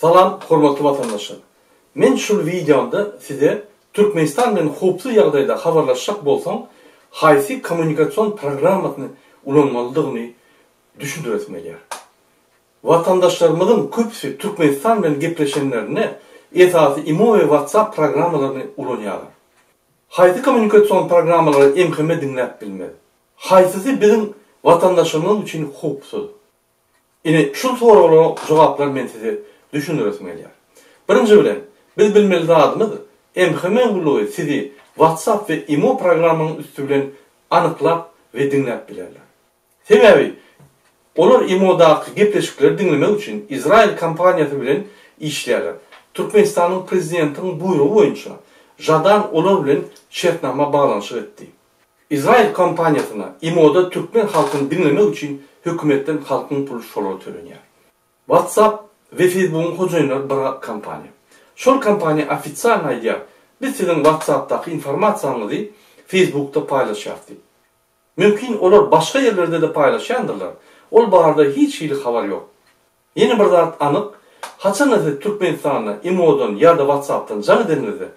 Salam hormatly watandaşlar. Men şul wideomda size Türkmenistan bilen howpsuz ýagdaýda habarlaşjak bolsaň haýsy kommunikasion programmasyny ulanmalydygyny düşündiresim gelýär. Watandaşlarymyzyň köpüsi Türkmenistan bilen gepleşenlerinde esasy imo we WhatsApp programmalaryny ulanýarlar. Haýsy kommunikasion programmalary MHM diňläp bilmez? Haýsysy biziň watandaşlarymyz üçin howpsuz? Ine, şul soraglara jogaplar men size düşündiresim gelýär. Birinji bilen, biz bilmeli zadymyz, MHM gullugy sizi WhatsApp we Imo programmanyň üsti bilen anyklap we diňläp bilerler. Sebäbi, olar Imo-daky gepleşikleri diňlemek üçin Izrail kompaniýasy bilen işleýärler. Türkmenistanyň prezidentiniň buýrugy boýunça Žadan olar bilen şertnama baglanyşyk etdi. Izrail kompaniýasyna imoda türkmen halkyny diňlemek üçin hökümetden halkyň puly şolara tölenýär. WhatsApp we Facebookyň hojaýynlary bir kompaniýa. Şol kompaniýa ofisialno aýdýar, biz siziň WhatsAppdaky informasiýaňyzy Facebookda paýlaşýarys diýip. Mümkin olar başga ýerlerde-de paýlaşýandyrlar, ol barada hiç hili habar ýok. Ýene bir zat anyk, haçanda siz Türkmenistanda imodan ýa-da WhatsAppdan jaň edeniňizde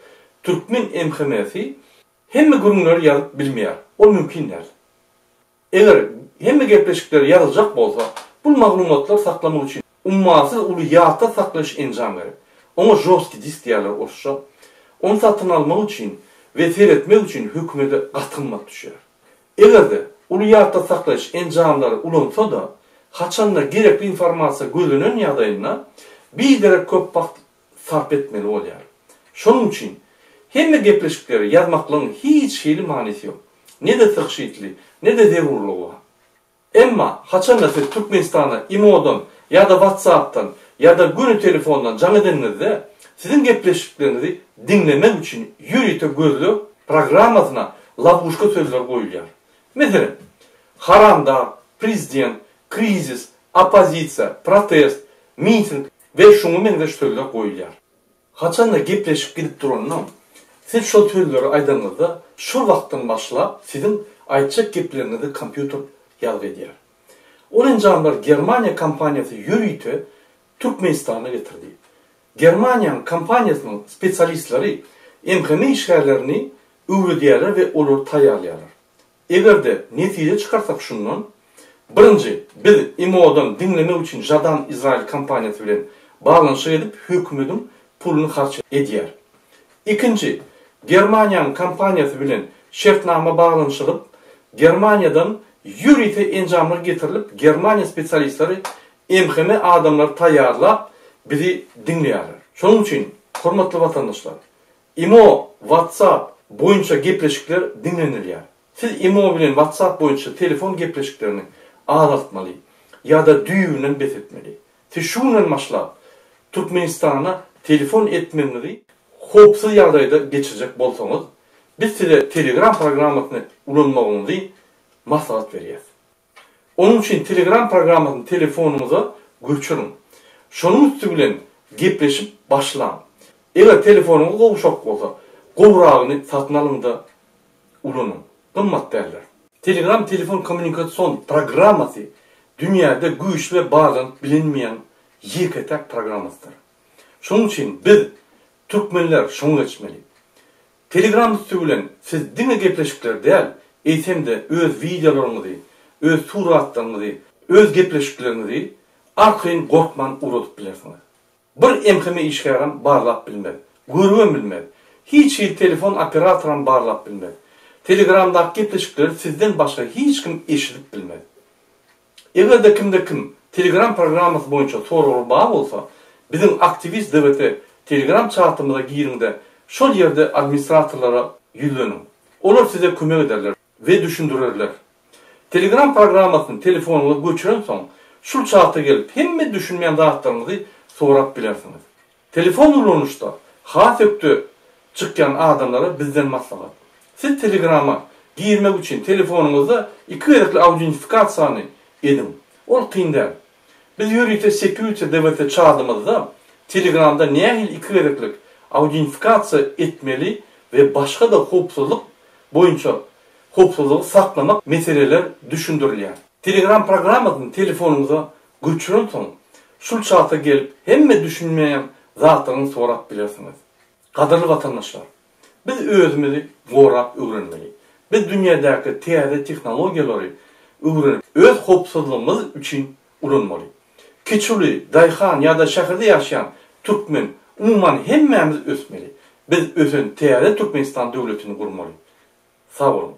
türkmen MHM-si Hemme gürrüňleri ýazyp bilmeýär. Ol mümkin däl. Eger hemme gepleşikler ýazyljak bolsa, bul maglumatlary saklamak üçin ummasyz uly ýatda saklaýyş enjam gerek. Oňa žostkiý disk diýýärler orsça. Ony satyn almak üçin we seretmek üçin hökümete gaty gymmat düşýär. Eger-de uly ýatda saklaýyş enjamlary ulansa-da, haçanda gerekli informasiýa gözlenen ýagdaýynda biderek köp wagt sarp etmeli bolýar. Şonuň üçin hemme gepleşikleri ýazmaklygyň hiç hili manysy ýok. Ne-de tygşytly, ne-de zerurlygy bar. Emma haçanda siz Türkmenistana imodan ýa-da WhatsAppdan ýa-da göni telefondan jaň edeniňizde, siziň gepleşikleriňizi diňlemek üçin ýörite gözleg programmasyna lowuşka sözler goýulýar. Meselem, haramdag, prezident, krizis, oppozisiýa, protest, miting we şuňa meňzeş sözler goýulýar. Haçanda gepleşik gidip duranda, siz şol sözleri aýdanyňyzda, şol wagtdan başlap siziň aýtjak gepleriňizi kompýuter ýazgy edýär. Ol enjamlar Germaniýa kompaniýasy ýörite Türkmenistana getirdi. Germaniýanyň kompaniýasynyň spesialistleri MHM işgärlerini öwredýärler we olary taýýarlaýarlar. Eger-de netije çykarsak şundan, birinji, biz IMO-dan diňlemek üçin Žadan Izrail kompaniýasy bilen baglanyşyk edip hökümediň puluny harç edýär. Ikinji, Germaniýanyň kompaniýasy bilen şertnama baglanyşylyp, Germaniýadan ýörite enjamlar getirilip Germaniýa spesialistleri MHM adamlary taýýarlap bizi diňleýärler. Şonuň üçin hormatly watandaşlar, Imo, WhatsApp, boýunça gepleşikler diňlenilýär. Siz Imo bilen WhatsApp boýunça telefon gepleşiklerini azaltmaly ýa-da düýbünden bes etmeli. Siz şu günden başlap Türkmenistana telefon etmegiňizi howpsuz ýagdaýda geçirjek bolsaňyz, biz size Telegram programmasyny ulanmagyňyzy maslahat berýäs. Onuň üçin Telegram programmasyny telefonyňyza göçüriň. Şonuň üsti bilen gepleşip başlaň. Eger telefonyňyz gowşak bolsa, gowragyny satyn alyň-da ulanyň. Gymmat däldir. Telegram telefon kommunikasion programmasy dünýäde güýçli we barlanyp bilinmeýän ýeke-täk programmasydyr. Şonuň üçin biz, türkmenler şoňa geçmeli. Telegram üsti bilen siz diňe gepleşikleri däl, eýsem-de öz wideolaryňyzy, öz suratlaryňyzy, öz gepleşikleriňizi arkaýyn gorkman ugradyp bilersiňiz. Bir MHM işgärem barlap bilmez. Görübem bilmez. Hiç hili telefon operatoram barlap bilmez. Telegramdaky gepleşikleri sizden başga hiç kim eşidip bilmez. Eger-de kimde-kim Telegram programmasy boýunça soraglary bar bolsa, biziň Aktiwist DWT Telegram çatymyza giriňde, şol ýerde administratorlara ýüzleniň. Olar size kömek ederler we düşündirerler. Telegram programmasyny telefonyňyza göçürensoň, şul çata gelip hemme düşünmeýän zatlaryňyzy sorap bilersiňiz. Telefon ulanyşda has ökde çykýan adamlara bizden maslahat. Siz Telegrama girmek üçin telefonyňyzda iki gezekli audentifikasiýany ediň. Ol kyn däl. Biz ýörite Security DWT çadymyzda Telegramda nähili iki gezeklik audentifikasiýa etmeli we başga-da howpsuzlyk boýunça howpsuzlygy saklamak meseleler düşündirilýär. Telegram programmasyny telefonyňyza göçürensoň, Şul çata gelip hemme düşünmeýän zatlaryňyzy sorap bilersiňiz. Gadyrly watandaşlar! Biz özümizi gorap öwrenmeli. Biz dünýädäki täze tehnologiýalary öwrenip öz howpsuzlygymyz üçin ulanmaly. Kiçi-uly, daýhan ýa-da şäherde ýaşaýan türkmen, umuman hemmämiz ösmeli. Biz ösen täze Türkmenistan döwletini gurmaly. Sag boluň!